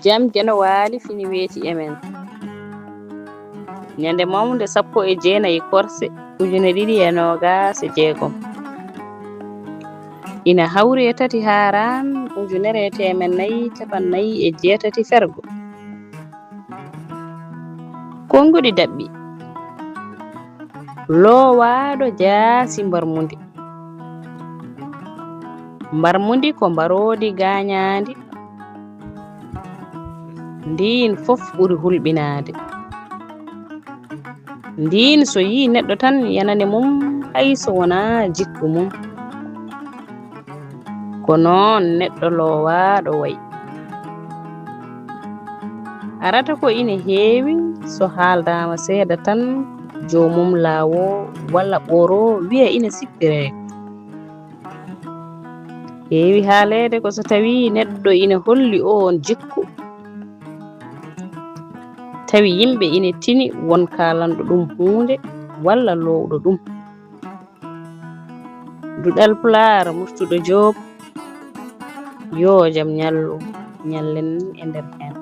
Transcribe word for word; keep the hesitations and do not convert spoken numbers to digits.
Jam jeno waali fini weeti e men. Ñande mawde sappo e jeenayi korse ujine ɗiɗi e noogas e jeegom. Ina hawri e tati haaraan ujunere e teemen nayi capanɗe nayi e jeetati fergo. Konnguɗi daɓɓi. Loowaaɗo jaasi mbarmundi. Mbarmundi ko mbaroodi gaañaandi. Ndiin fof ɓuri hulɓinaade. Ndiin so yii neɗɗo tan yanane mum, hay so wonaa jikku mum. Ko noon neɗɗo loowaaɗo wayi. Arata ko ine heewi so haaldaama seeɗa tan, joomum laawo walla ɓooro wiya ine sippiree. Heewi haaleede ko so tawii neɗɗo ine holli oon jikku, tawi yimɓe ine tini won kaalanɗo ɗum huunde walla loowɗo ɗum. Duɗal Pulaar, Murtuɗo Joob, yoo jam ñallu, ñallen e nder heen.